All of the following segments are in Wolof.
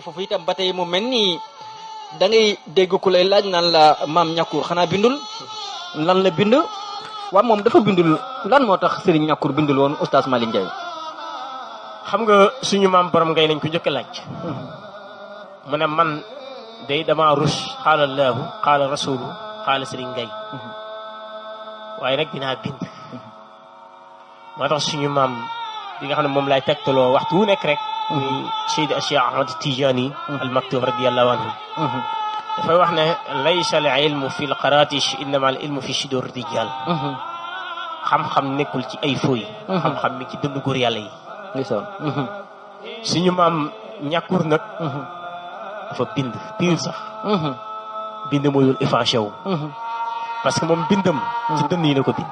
foofu itam ba tey mu mel ni da ngay dégg ku lay laaj naan la maam ñàkkur xanaa bindul lan la bind waaw moom dafa bindul lan moo tax Serigne ñàkkur bindul woon oustaz Malick Ndiaye. xam nga suñu maam borom ngay nañ ko njëkk a laaj. mu ne man day dama rus xaala laahu xaala rasulu xaala Serigne Ngay waaye nag dinaa bind. moo tax suñu maam bi nga xam ne moom laay tegtaloo waxtu wu nekk rek. muy Seydi Cheikh Ahmad Tijani al Maktoum radiyallahu anhu dafay wax ne laysa al ilmu fi l qaratish innama al ilmu fi sudur rijal. xam-xam nekkul ci ay fooy. xam-xam mi ci dund góor yàlla yi. suñu maam ñàkkur nag dafa bind piir sax. bind mooyul effacé wu. parce que moom bindam ci dënn yi la ko bind.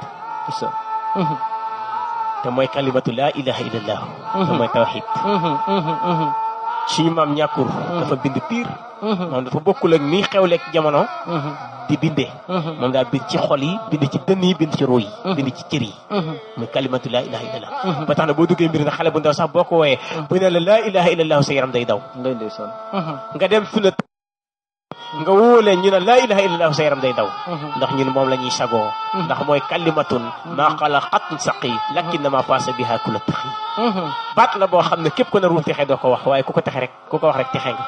te mooy kalimatu laa ilaha illallah. te mooy tawxid. suñu maam ñàkkur dafa bind piir. moom dafa bokkul ak nii xewleeg jamono. di bindee. moom daa bind ci xol yi bind ci dënn yi bind ci ruu yi. bind ci cër yi. muy kalimatu laa ilaha illallah. ba tax na boo duggee mbir na xale bu ndaw sax boo ko wooyee bu ne la laa ilaha illallah sa yaram day daw. nga dem fu nga wóolee ñu ne laa ilaha illallah sa yaram day daw. ndax ñun moom la ñuy sagoo. ndax mooy kalimatun maa xalaqat saqi lakinnama faasa biha kulla taxi. baat la boo xam ne képp ko narul texe doo ko wax waaye ku ko texe rek ku ko wax rek texe nga.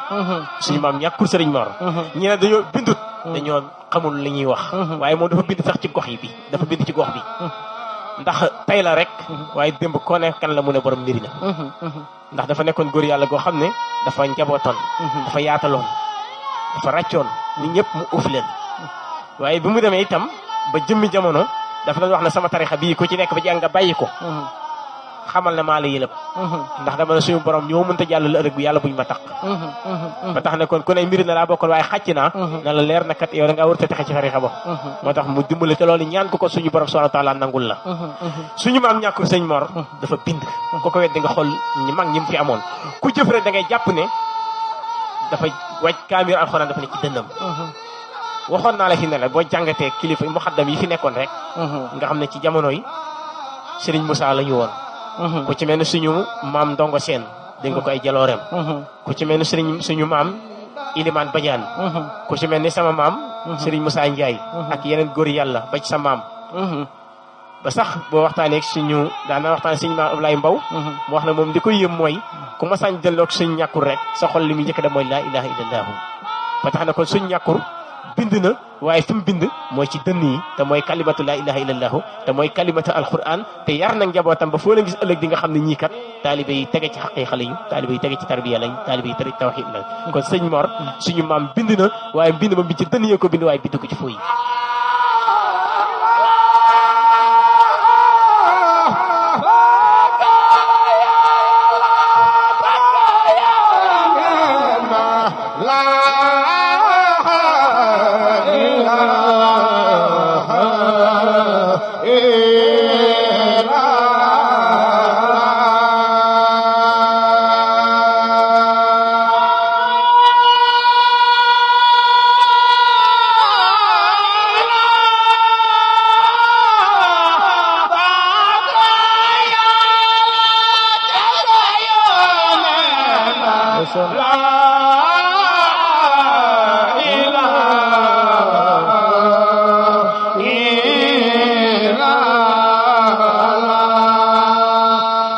suñu maam ñàkkul Sëriñ Mor. ñu ne dañoo bindut. dañoo xamul li ñuy wax. waaye moom dafa bind sax ci gox yi bi dafa bind ci gox bi. ndax tey la rek. waaye démb koo ne kan la mu ne borom mbiri na. ndax dafa nekkoon góor yàlla goo xam ne dafa njabootoon. dafa yaataloon. dafa ràccoon nit ñëpp mu uuf leen waaye bi mu demee itam ba jëmmi jamono dafa doon wax ne sama tarixa bii ku ci nekk ba jàng nga bàyyi ko xamal ne maa la yëlëb ndax dama ne suñu borom ñoo mënta jàll la ëllëg bi yàlla buñ ma taq ba tax ne kon ku ne mbiri na laa bokkoon waaye xàcc naa na la leer na kat yow da ngaa war a texe ci tarixa ba moo tax mu dimbale te loolu ñaan ko suñu borom subhanahu wa taala nangul la suñu maam ñàkkul Sëñ Mor dafa bind ku ko weddi nga xool ñi mag ñi mu fi amoon ku jëf rek da ngay jàpp ne dafa wàcc kaamir alxuraan dafa ne ci dënnam. waxoon naa la fi ne la boo jàngatee kilifa muxaddam yi fi nekkoon rek. nga xam ne ci jamono yi Serigne Moussa la ñu woon. ku ci mel ne suñu maam Ndongo Seen dégg nga ko ay jalooreem. ku ci mel ne suñu maam Ilimaan Badiane. ku ci mel ni sama maam. Serigne Moussa Ndiaye. ak yeneen góor yàlla ba ci sa maam. ba sax boo waxtaanee suñu daana waxtaanee suñu maam Ablaye Mbow. mu wax ne moom li koy yëm mooy. ku ma sañ jëloog suñ ñàkkur rek sa xol li muy njëkk da mooy laa ilaha illallahu ba tax na kon suñ ñàkkur bind na waaye fi mu bind mooy ci dënn yi te mooy kalimatu laa ilaha illallahu te mooy kalimatu alquran te yar na njabootam ba foo leen gis ëllëg di nga xam ne ñii kat taalibe yi tege ci xaqi xale yu taalibe yi tege ci tarbiya lañ taalibe yi tege ci tawhid lañ kon sëñ Mor suñu maam bind na waaye bind ba bi ci dënn yi ko bind waaye bind ko ci foo yi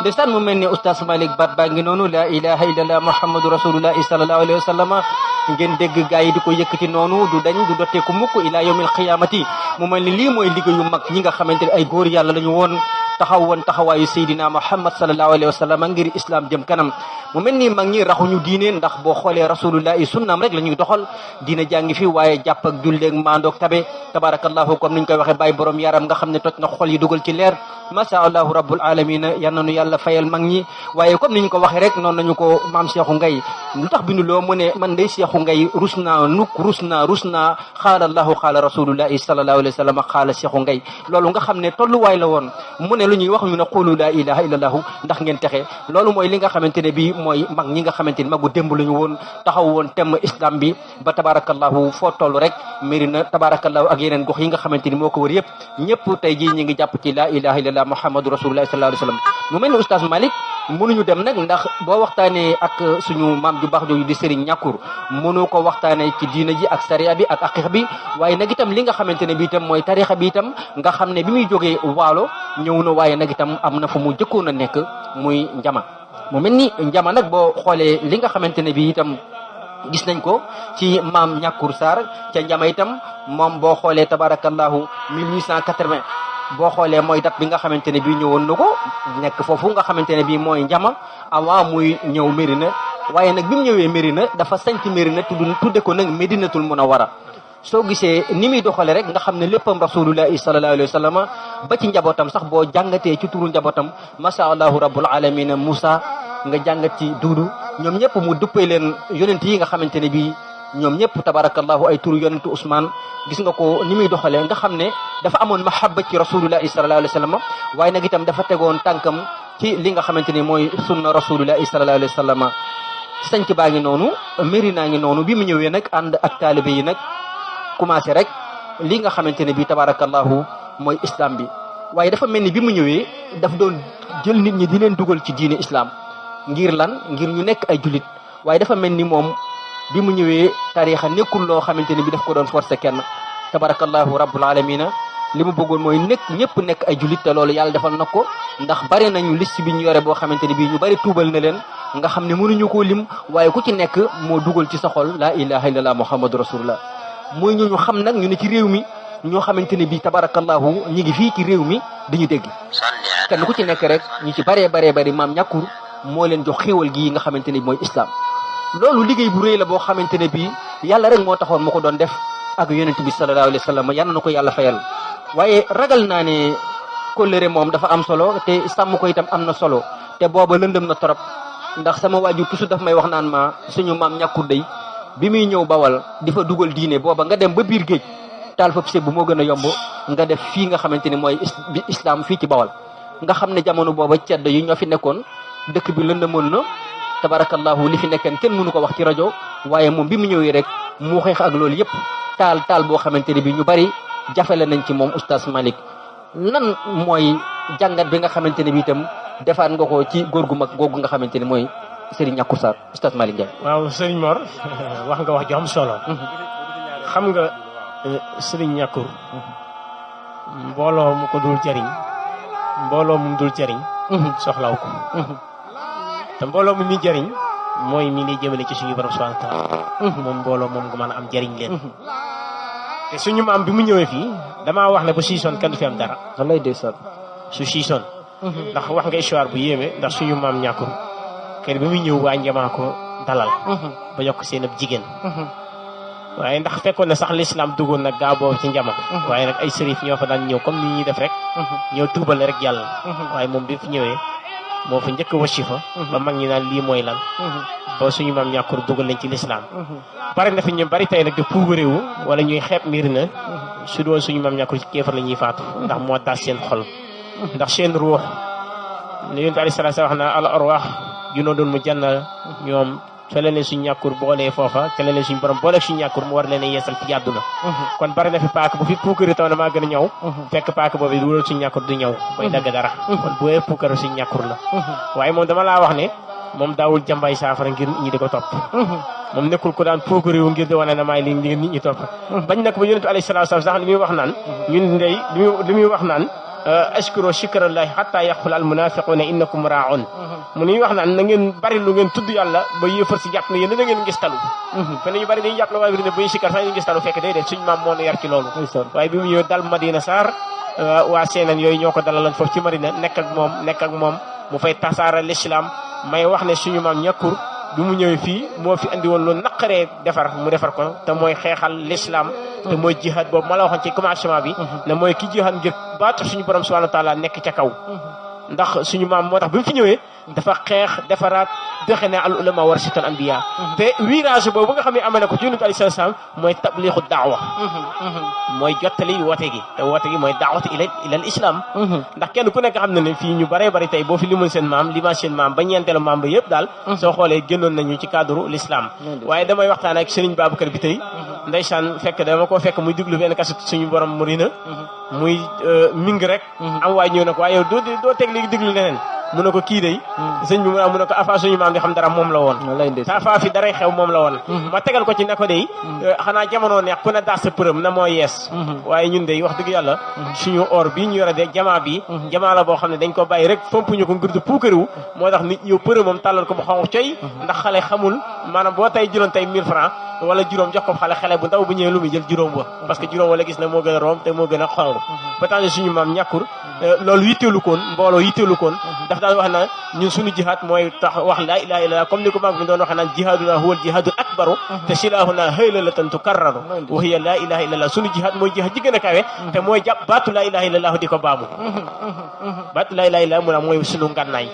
ndeysaan mu mel ni oustaz Malick baat baa ngi noonu la ilaha illallah muhammadu rasulullah sallallahu alayhi wa sallam ngeen dégg gaa yi di ko yëkkati noonu du dañ du dotteeku mukk ila yawmil qiyamati mu mel ni lii mooy liggéeyu mag ñi nga xamante ne ay góor yàlla lañu woon taxaw woon taxawaayu Seydina Muhammad sallallahu alayhi wa sallam ngir islam jëm kanam mu mel ni mag ñi raxuñu diine ndax boo xoolee rasulullahi sunnaam rek la ñuy doxal diine jàngi fi waaye jàpp ak julleeg maandoog tabe tabarakallahu comme niñ koy waxee bàyyi borom yaram nga xam ne toj na xol yi dugal ci leer masha allahu rabbul alamin yal nañu yàlla fayal mag ñi waaye comme niñ ko waxee rek noonu nañu ko maam Cheikhou Ngay lu tax binduloo mu ne man day Cheikhou Ngay rus naa xaala allahu xaala rasulullahi sallallahu alayhi wa sallam xaala Cheikhou Ngay loolu nga xam ne tolluwaay la woon mu ne lu ñuy wax ñu ne qulu la ilaha illallahu ndax ngeen texe loolu mooy li nga xamante ne bi mooy mag ñi nga xamante ni magu démb la ñu woon taxaw woon temm islam bi ba tabarakallahu foo toll rek mari na tabarakallahu ak yeneen gox yi nga xamante ni moo ko wër yëpp ñëpp tey jii ñi ngi jàpp ci la ilaha illallah muhammadu rasulullah sallallahu alayhi wa sallam mu mel ni oustaz Malick mënuñu dem nag ndax boo waxtaanee ak suñu maam ju baax jooju di Serigne Ñàkkur mënu ko waxtaanee ci diina ji ak sariya bi ak aqiq bi waaye nag itam li nga xamante ne bi itam mooy tarixa bi itam nga xam ne bi muy jógee waalo ñëw na waaye nag itam am na fu mu jëkkoon a nekk muy njama mu mel ni njama nag boo xoolee li nga xamante ne bi itam gis nañ ko ci maam Ñàkkur Sarr ca njama itam moom boo xoolee tabarakallahu 1880 boo xoolee mooy date bi nga xamante ne bii ñëwoon na ko nekk foofu nga xamante ne bii mooy njama avant muy ñëw Mérina waaye nag bi mu ñëwee Mérina dafa sanc Mérina tudde ko nag Médinatul Munawwara soo gisee ni muy doxale rek nga xam ne léppam rasulullahi sallallahu alayhi wa sallam ba ci njabootam sax boo jàngatee ci turu njabootam masha allahu rabbul alamina Moussa nga jàngat ci Duudu ñoom ñëpp mu duppee leen yonent yi nga xamante ne bii ñoom ñëpp tabarakallahu ay turu yonentu Ousmane gis nga ko ni muy doxalee nga xam ne dafa amoon mahabba ci rasulullahi sallallahu alayhi wa sallam waaye nag itam dafa tegoon tànkam ci li nga xamante ni mooy sunna rasulullahi sallallahu alayhi wa sallam sanc baa ngi noonu Mérina ngi noonu bi mu ñëwee nag ànd ak taalibe yi nag commencé rek li nga xamante ne bii tabarakallahu mooy islam bi waaye dafa mel ni bi mu ñëwee daf doon jël nit ñi di leen dugal ci diine islam ngir lan ngir ñu nekk ay julit waaye dafa mel ni moom bi mu ñëwee tariixa nekkul loo xamante ne bi daf ko doon forcé kenn tabarakallahu rabbul alamina li mu bëggoon mooy ñëpp nekk ay julit te loolu yàlla defal na ko ndax bari nañu liste bi ñu yore boo xamante ne bii ñu bari tuubal na leen nga xam ne mënuñu koo lim waaye ku ci nekk moo dugal ci sa xol laa ilaha illallah muhammadu rasulullah mooy ñu xam nag ñu ne ci réew mi ñoo xamante ne bii tabarakallahu ñi ngi fii ci réew mi dañu dégg kenn ku ci nekk rek ñu ci baree bari maam Ñàkkur moo leen jox xéewal gi nga xamante ne mooy islam loolu liggéey bu rëy la boo xamante ne bii yàlla rek moo taxoon mu ko doon def ak yonent bi sallallahu alayhi wa sallam yal na ko yàlla fayal waaye ragal naa ne kóllëre moom dafa am solo te sàmm ko itam am na solo te booba lëndëm na torop ndax sama waajur toujours daf may wax naan ma suñu maam Ñàkkur day bi muy ñëw bawal di fa dugal diine booba nga dem ba biir géej taal fa bu moo gën a yomb nga def fii nga xamante ni mooy islam fii ci bawal nga xam ne jamono booba cedd yi ñoo fi nekkoon dëkk bi lëndëmoon na tabarakallahu li fi nekkeen kenn mënu ko wax ci rajo waaye moom bi mu ñëwee rek mu xeex ak loolu yëpp taal boo xamante ne bi ñu bari jafele nañ ci moom oustaz Malick nan mooy jàngat bi nga xamante ne bi itam defaat nga ko ci góor gu mag googu nga xamante ne mooy Serigne Ñàkkur Sarr oustaz Malick Ndiaye. waaw Serigne Mor wax nga wax ju am solo. xam nga Serigne Ñàkkur mbooloo mu ko dul jariñ mbooloo mu dul jariñ soxlaw ko te mbooloo mu mi jariñ mooy mi lay jëmale ci suñu borom subhanahu wa ta'ala moom mbooloo moom nga mën a am jariñ leen te suñu maam bi mu ñëwee fii damaa wax ne bu siisoon kenn du fi am dara wallaay ndeysaan su siisoon ndax wax nga histoire bu yéeme ndax suñu maam Ñàkkur kër bi muy ñëw waa njamaa ko dalal ba yokk seen ab jigéen waaye ndax fekkoon na sax l'islam duggoon nag gaa boobu ci njama waaye nag ay sërif ñoo fa daan ñëw comme ni ñuy def rek ñëw tuubal rek yàlla waaye moom bi fi ñëwee moo fa njëkk a wasifa ba mag ñi naan lii mooy lan ba suñu maam Ñàkkur dugal nañ ci l'islam bari na fi ñu bari tey nag de puugaréewu wala ñuy xeeb Mérina su doon suñu maam Ñàkkur ci kéefar la ñuy faatu ndax moo taas seen xol ndax seen ruux li yonent alayhi salaatu wax na al arwaax junoo doon mu jànna ñoom te leen suñu Ñàkkur boolee foofa te leen suñu borom booleeg suñu Ñàkkur mu war leen a yeesal ci àdduna kon bari na fi paak bu fi puukari taw na maa gën a ñëw fekk paak boobu du suñu Ñàkkur du ñëw bay dagg dara kon bu wee puukari suñu Ñàkkur la waaye moom dama laa wax ne moom daawul jàmbay saafara ngir nit ñi di ko topp moom nekkul ko daan puukari wu ngir di wane na maay li ngir nit ñi topp bañ na ko ba yonent alayhi salaatu wa salaam sax li muy wax naan ñun ndey li muy wax naan ashkuru shikrallahi hatta yaqul al munafiquna innakum ra'un mu ñuy wax naan na ngeen bari lu ngeen tudd yàlla ba yéefar si jàpp ne yéen da ngeen ngis talu fe ñu bari dañuy jàpp ne waaye bi ne buy sikkar sax ñu ngis talu fekk déedéet suñu maam moo nu yar ci loolu waaye bi mu ñëw dal Madina Sarr waa seenan yooyu ñoo ko dalaloon foofu ci Madina nekk ak moom mu fay tasaara l'islam may wax ne suñu maam Ñàkkur bi mu ñëwee fii moo fi andi woon loolu naqaree defar mu defar ko te mooy xeexal l'islam te mooy jihad boobu ma la waxoon ci commencement bi ne mooy ki jihad ngir baatu suñu borom subhanahu wa ta'ala nekk ca kaw ndax suñu maam moo tax bi mu fi ñëwee dafa xeex defaraat doxe ne al ulama warasatul anbiya te virage boobu nga xam ne amee na ko ci yonent alayhi salaam mooy tabliixu daawa mooy jottali woote gi te woote gi mooy daawatu ilal islam ndax kenn ku nekk xam na ne fii ñu baree bari tey boo fi limul seen maam limaa seen maam ba ñeenteelu maam ba yëpp daal soo xoolee génnoon nañu ci cadre l'islam waaye damay waxtaan ak Serigne Babacar bi tey ndeysaan dama ko fekk muy diglu benn kaset suñu borom Mérina muy ming rek am waay ñëw na ko waaye yow doo teg léegi diglu leneen mu ne ko kii day sëñ bi mu ne ko afa suñu maam di xam dara moom la woon te afa fi daray xew moom la woon ma tegal ko ci ne ko day xanaa jamono neex ku ne daas sa përëm na moo yees waaye ñun day wax dëgg yàlla suñu or bii ñu yore de jamaa bi jamaa la boo xam ne dañ ko bàyyi rek fomp ñu ko ngir du puukariwu moo tax nit yow përëmam tàllal ko mu xonq coy ndax xale xamul maanaam boo tey jëloon tey 1000 francs wala juróom jox ko xale bu ndaw bu ñëwee lu muy jël juróom wa parce que juróom wala gis na moo gën a room te moo gën a xong ba tax ne suñu maam ñàkkur loolu yitteelu koon mbooloo yitteelu koon daf daan wax na ñun suñu jihaad mooy tax wax laa ilaha illallah comme ni ko maam bi doon waxee naan jihaaduna huwal jihaadul akbaru te silahuna haylalatan tukarraru wa hiya laa ilaha illallah suñu jihaad mooy jihaad ji gën a kawe te mooy jàpp baatu laa ilaha illallah di ko baamu baatu laa ilaha illallah mu la mooy suñu ngànnaay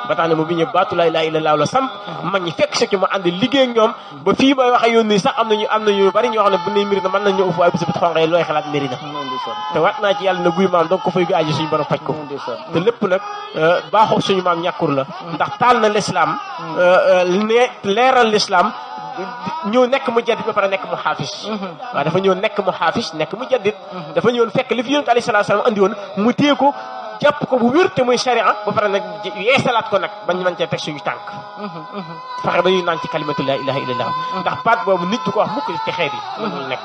ba tax ne mu bi ñëw baatu laa ilaha illallah la samp mag ñi fekk si ci mu ànd liggéey ak ñoom ba fii may waxe yoon nii sax am nañu bari ñoo xam ne bu ne mbiri na mën nañ ñu uf waaye bu sabit xonqee looy xalaat mbiri na te waat naa ci yàlla na guy maam donc ko fay gu aji suñu borom faj ko te lépp nag baaxoo suñu maam ñàkkur la ndax taal na l'islam leeral l'islam ñëw nekk mu jaddit ba pare nekk mu xaafis waaw dafa ñëw nekk mu xaafis nekk mu jaddit dafa ñëwoon fekk li fi yonent alayhi salaatu salaam andi woon mu téye ko jàpp ko bu wér te muy sharia ba pare nag yeesalaat ko nag bañ mën cee teg suñu tànk fexe ba ñuy naan ci kalimatu laa ilaha illallah ndax baat boobu nit du ko wax mukk te xeet yi mënul nekk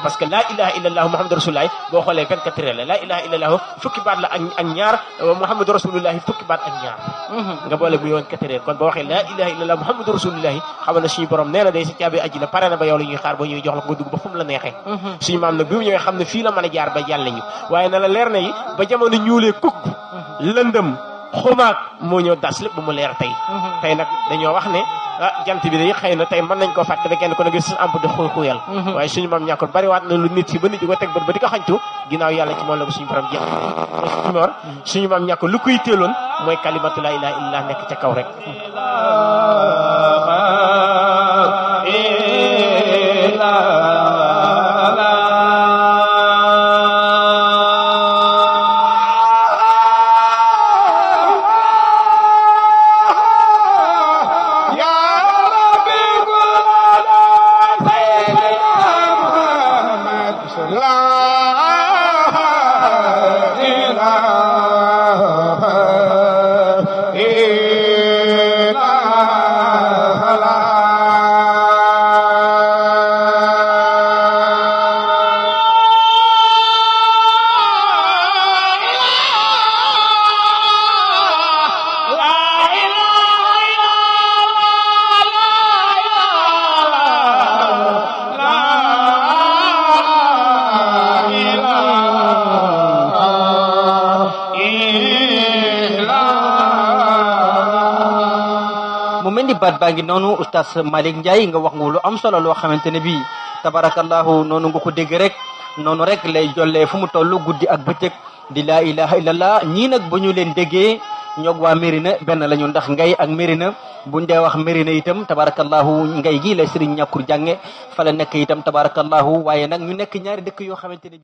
parce que laa ilaha illallah muhammadu rasulullah boo xoolee 24 heures la laa ilaha illallah fukki baat la ak ñaar muhammadu rasulullah fukki baat ak ñaar nga boole bu yoon 24 heures kon boo waxee laa ilaha illallah muhammadu rasulullah xam na suñu borom nee na day sa caabi àjjana pare na ba yow la ñuy xaar ba ñuy jox la ko nga dugg ba fu mu la neexee suñu maam nag bi mu ñëwee xam ne fii la mën a jaar ba jàll ñu waaye na la leer na yi ba jamono ñuulee kukk lëndëm xumaag moo ñëw das lépp ba mu leer tey nag dañoo wax ne jant bi day xëy na tey mën nañ koo fàtte ba kenn ko na gis suñu amp di xuyal waaye suñu maam ñàkkoon bariwaat na lu nit si ba nit di ko teg bët ba di ko xañtu ginnaaw yàlla ci moom la ko suñu borom jeex suñu maam ñàkkoon lu koy téeloon mooy kalimatu laa ilaha illallah nekk ca kaw rek baat baa ngi noonu oustaz Malick Ndiaye nga wax nga lu am solo loo xamante ne bii tabarakallahu noonu nga ko dégg rek noonu rek lay jollee fu mu toll guddi ak bëccëg di laa ilaha illallah ñii nag bu ñu leen déggee ñoog waa Mérina benn la ñu ndax ngay ak Mérina buñ dee wax Mérina itam tabarakallahu ngay gi la Serigne ñàkkur jànge fa la nekk itam tabarakallahu waaye nag ñu nekk ñaari dëkk yoo xamante ne